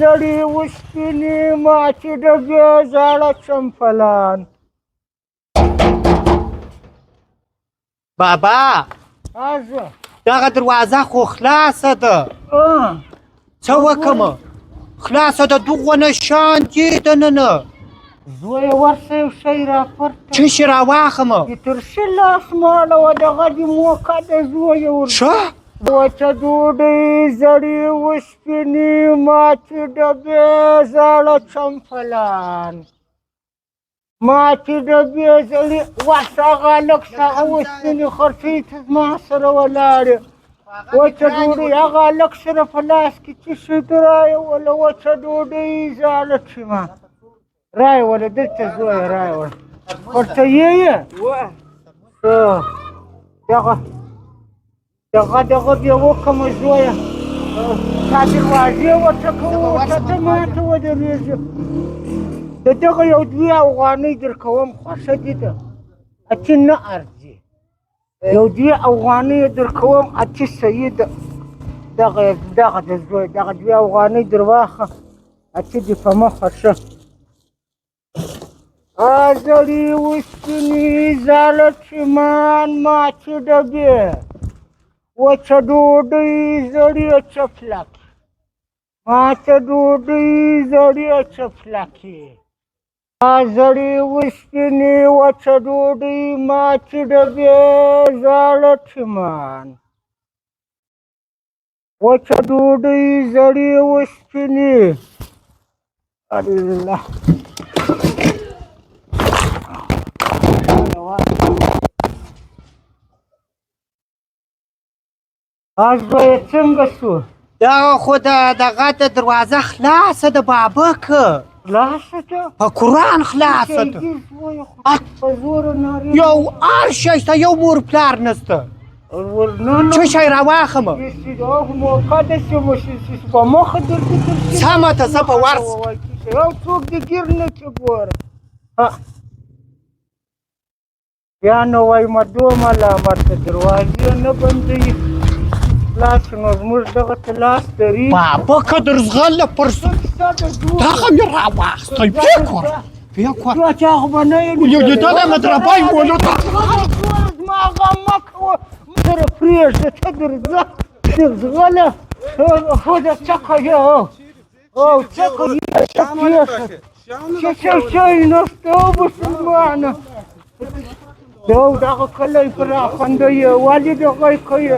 زړې وسپنې ماتې ډبې زاړه چمپلان. بابا ازه دغه دروازه خو خلاصه ده. څه وکم؟ خلاصه ده، دغونه شان دي دننه. زویه ورشه یو شی راپورته. څه شي راواخم؟ د ترشي لاس ماړوه، دغه دې موقع ده زویه ورشه. ښه وچه ډوډۍ زړې وسپنې ماتې ډبې زاړه چمپلان ماتې ډبې زړې. ورشه هغه هلک شه، هغه وسپنې خرڅوي ته زما سره ولاړې. وچه ډوډۍ هغه هلک سره په لاس کې څه شی دی رایې وله. وچه ډوډۍ زاړه چیمه رایې وله دلته زویه رایې وله. ورته یې ښه دغه دغه دغه بیا وکمه زویه. تا دروازې وټکوو ته ته ماته ودرېږې. د دغه یو دوې افغانۍ درکوم، خوښه دي ده اتي نه ارزي. یو دوې افغانۍ درکوم اتي صحیح ده. دغه دغه د زوی دغه دوې افغانۍ درواخه اتي دې په مخه ښه. زړې وسپنې زاړه چیمان ماتې ډبې وچه ډوډۍ زړې چپلکې ماته ډوډۍ زړې چپلکې. زړې وسپنې وچه ډوډۍ ماتې ډبې زاړه چیمان وچه ډوډۍ زړې وسپنې. الله زویه څنګه شو؟ دغه خو د دغه د دروازه خلاصه ده بابک. خلاصه ده؟ په قرآن خلاصه ده. په زوره نارې. یو هر شی شته، یو مور پلار نشته. څه شی راواخم؟ موقع ده چې په مخه درځي. سمه ده، زه به ورسم. یو څوک دې ګیر نه کړي ګوره. بیا نو وایم دوه ملامت دروازې نه بندوي. لاس نو زموږ دغه ته لاس دري. بابکه درځغله پر دغه مې راواخستی. پرېکور پرېکور چا خو به نه یې لیدلی مدربی ولو. زما غم مه کوه، سره پرېږده ته درځه درځغله. خو د څه کوې؟ او څه کوې؟ څه پېښه؟ څه شی نشته مسلمانه. دا دغه کلی پر راخنده یې ولې دغه کوې؟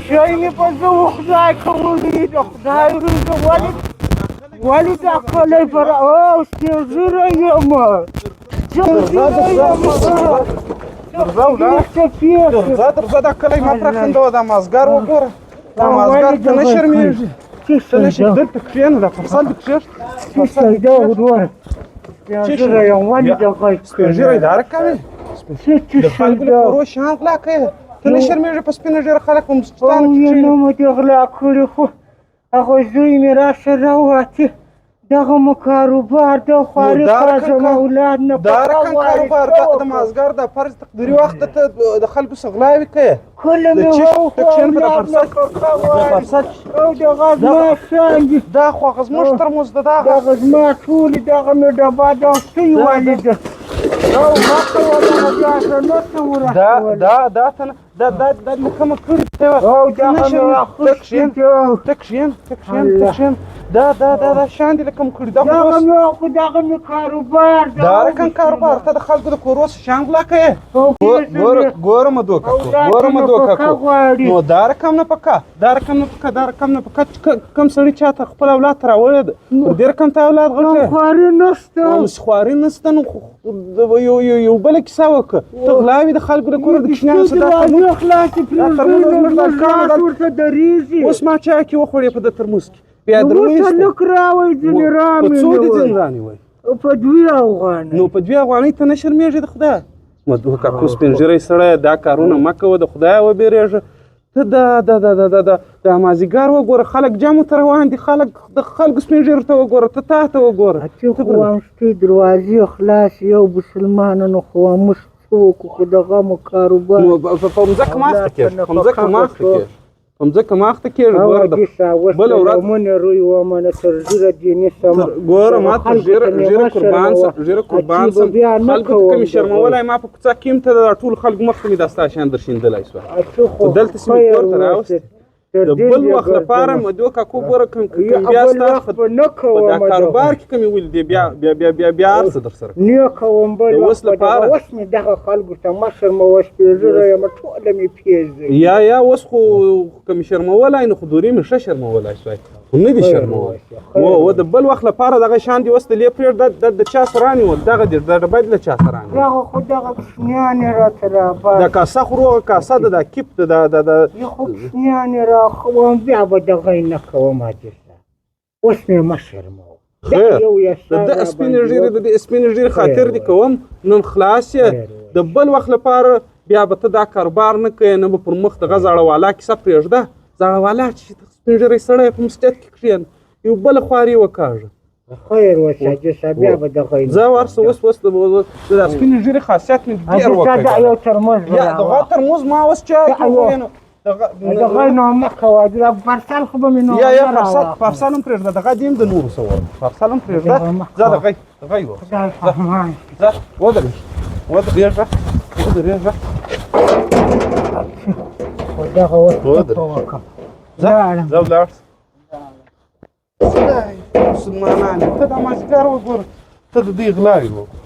شی مې په زه خدای کولی د خدای روزه. ولې ولې دا کلی پر او سپین ږیری یم، سپین ږیری یم. درځه درځه، دا کلی مه پرېښندوه. دا مازګر وګوره، دا مازګر ته نه شرمېږي، ته نه شرمېږي. دلته کښېنه، دا فرصت دې کښېږده. سپین ږیری دا کوې د خلکو له کورو شیان غلا کوې، ته نه شرمېږي په سپینه ږیره خلک په مسجدانو کې کښېني. نه مو دې غلا کړي، خو هغه زوی مې راسره راووتی. دغه مو کاروبار ده، خواري کار زما اولاد نه. دا رقم کاروبار د مازګر د فرض تقدیري وخت ته د خلکو څخه غلاوې کوې. کله مې فرصت او دغه زما شیان دي. دا خو هغه زموږ ترموز ده، دغه دغه زما ټولې دغه مې ډبه ده څه والي ده. او ما کوه دغه بیا زه نه شم ورسولی. دا دا دا دا دا دا مې کومه کړې او دغه مې راخوشې. ته کښېن ته کښېن ته کښېن. دا دا دا دا شیان دې له کوم کړي؟ دا دغه مې خو دغه مې کاروبار ده. دا رقم کاروبار ته د خلکو د کورو څخه شیان غلا کوې؟ ګوره ګوره مدو کاکو، ګوره مدو کاکو. نو دا رقم نه پکا، دا رقم نه پکا، دا رقم نه پکا. کوم سړي چاته خپل اولاد ته راوړی ده پر دې رقم ته اولاد غل کوې؟ خواري نشته. خواري نشته نو یو یو یو بله کیسه وکړه. ته غلاوې د خلکو د کورو د کوچنیانو څخه. دا دروازې خلاصې پرېږدي ورته درېږي. اوس ما چای کې وخوړې په د ترموز کې بیا دروېست. هلک راوی ځینې رامې. په څو دې ځینې رانیوی؟ په دوې افغانۍ. نو په دوې افغانۍ ته نه شرمېږې د خدای؟ مدوه کاکو سپین ږیری سړی، دا کارونه مه کوه، د خدای وبېرېږه. ته دا دا دا دا دا دا دا مازیګر وګوره، خلک جمع ته روان دي، خلک د خلکو سپین ږیرو ته وګوره، ته تا ته وګوره. اتي خو وامشتي دروازې خلاصې یو مسلمانانو خو موږ څه وکړو؟ خو دغه مو کاروبار. نو په مځکه مه اخته کېږه، په مځکه مه اخته کېږه. په مځکه مه اخته کېږه. ګوره د بله ورځ مونږ روی ومنه، تر ږیره دې نیسم. ګوره ما ته ږیره قربان سم، ږیره قربان سم. خلکو ته که مې شرمولی، ما په کوڅه کې هم ته د ټولو خلکو مخ ته مې دا ستا شیان درشیندلی سوای. خو دلته چې مې کور ته راوستې، د بل وخت لپاره مدو کاکو، ګوره کوم بیا ستا په دا کاروبار کې کومې ولیدې، بیا بیا بیا بیا بیا هر څه در سره نه کوم. بل د اوس لپاره اوس مې دغه خلکو ته مه شرموه، سپېږره یم، ټوله مې پېژني. یا اوس خو که مې شرمولی نو خو دورې مې ښه شرمولی سوای، خو نه دي شرمولی. و د بل وخت لپاره دغه شان دې اوس د لې پرېږده. د چا سره رانیول دغه دې د ډبی له چا سره رانیول؟ دغه خو دغه کوچنیان یې راته راباسي. دا کاسه خو روغه کاسه ده، دا کیپ ده، دا دا یې خو کوچنیان یې راخوم، بیا به دغه یې نه کوم. حاجي صاحب، اوس مې مه شرموه. د ده سپینې ږیرې، د دې سپینې ږیرې خاطر دې کوم، نن خلاص یې. د بل وخت لپاره بیا به ته دا کاروبار نه کوې، نه به پر مخ دغه زاړه والا کیسه پرېږده. زاړه والا چې سپین ږیری سړی په مسجد کې کښېنه، یو بله خواري وکاږه. خیر اوسه حاجي صاحب، بیا به دغه یې زه ورسه. اوس اوس د سپینې ږیرې خاصیت مې ډېر وکړ. دا یو ترموز، یا دغه ترموز ما اوس چا کې نو دغه نو مه کوه، دا پرسل خو به مې نو یا پرسل هم پرېږده، دغه دې هم د نورو څه وړم، پرسل هم پرېږده. ځه دغه یې وخوره. ځه ودرېږه، ودرېږه، ودرېږه. خو دغه اوس وکړم. ځه ځه ولاړ. خدای مسلمانان، ته دا مازدیګر وګوره، ته د دوی غلاوې وګوره.